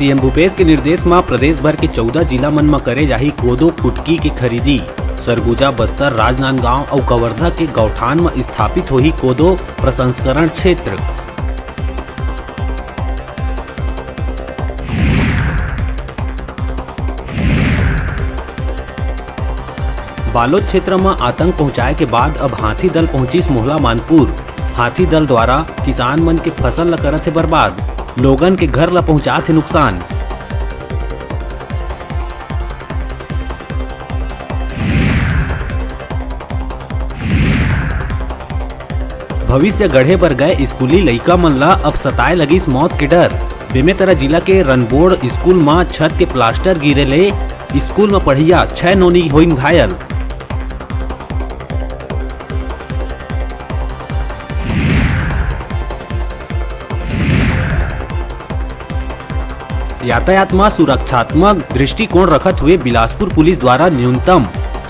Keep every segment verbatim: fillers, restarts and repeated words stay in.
CM Bhupesh के निर्देश म प्रदेश भर के चौदह जिला मन म करे जाही कोदो कुटकी के खरीदी। सरगुजा, बस्तर, राजनांदगांव अउ कवर्धा के गौठान म स्थापित होही कोदो प्रसंस्करण क्षेत्र। बालोद क्षेत्र म आतंक पहुंचाए के बाद अब हाथी दल पहुंचिस मोहला मानपुर। हाथी दल द्वारा किसान मन के फसल ल करत हे बर्बाद, लोगन के घर ल पहुंचात हे नुकसान। भविष्य गढ़े बर गए स्कूली लइका मन ला अब सताए लगिस मौत के डर। बेमेतरा जिला के रनबोड़ स्कूल म छत के प्लास्टर गिरे ले स्कूल म पढ़इया छह नोनी होइन घायल। यातायात म सुरक्षात्मक दृष्टिकोण रखत हुए बिलासपुर पुलिस द्वारा न्यूनतम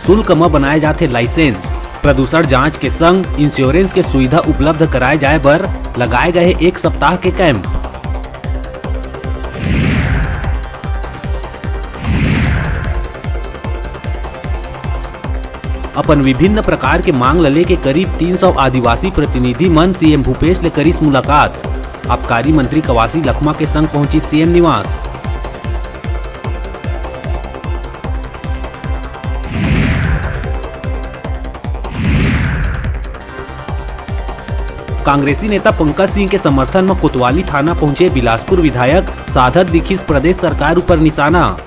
शुल्क म बनाए जाथे लाइसेंस। प्रदूषण जांच के संग इंश्योरेंस के सुविधा उपलब्ध कराए जाए बर लगाए गए एक सप्ताह के कैंप। अपन विभिन्न प्रकार के मांग ल लेके करीब तीन सौ आदिवासी प्रतिनिधि मन सीएम भूपेश ले करिस मुलाकात। आबकारी मंत्री कवासी लखमा के संग पहुंचिस सीएम निवास। कांग्रेसी नेता पंकज सिंह के समर्थन म कोतवाली थाना पहुंचे बिलासपुर विधायक, साधत दिखिस प्रदेश सरकार ऊपर निशाना।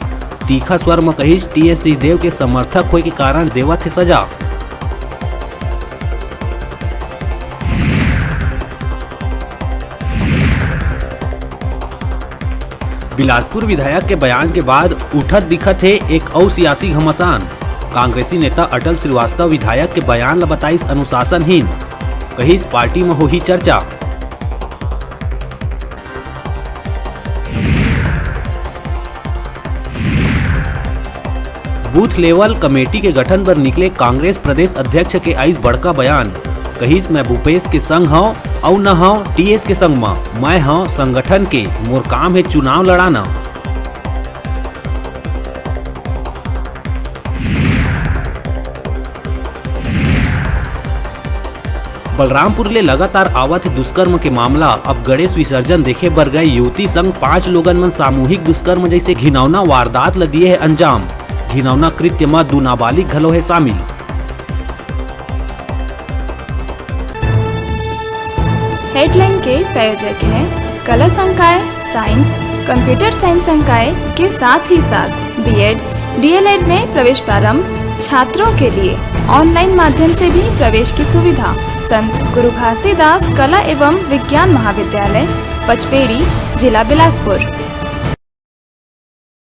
तीखा स्वर म कहिस, टीएस सिंहदेव के समर्थक होए के कारण देवत हे सजा। बिलासपुर विधायक के बयान के बाद उठत दिखत हे एक अउ सियासी घमासान। कांग्रेसी नेता अटल श्रीवास्तव विधायक के बयान ल बताइस अनुशासनहीन, कहिस पार्टी म होही चर्चा। बूथ लेवल कमेटी के गठन बर निकले कांग्रेस प्रदेश अध्यक्ष के आइस बड़का बयान, कहिस, "मैं भूपेश के संग हंव अउ न हंव टीएस के संग म, मैं हंव संगठन के, मोर काम हे चुनाव लड़ाना।" बलरामपुर ले लगातार आवत हे दुष्कर्म के मामला। अब गणेश विसर्जन देखे बर गए युवती संग पांच लोगन मन सामूहिक दुष्कर्म जैसे घिनौना वारदात ल दिए हे अंजाम। घिनौना कृत्य म दू नाबालिग घलो हे शामिल। हेडलाइन के प्रायोजक हैं कला संकाय, साइंस, कंप्यूटर साइंस संकाय के साथ ही साथ बीएड, डीएलएड में प्रवेश प्रारंभ। छात्रों के लिए ऑनलाइन माध्यम से भी प्रवेश की सुविधा। संत गुरु घासीदास कला एवं विज्ञान महाविद्यालय, पचपेड़ी, जिला बिलासपुर।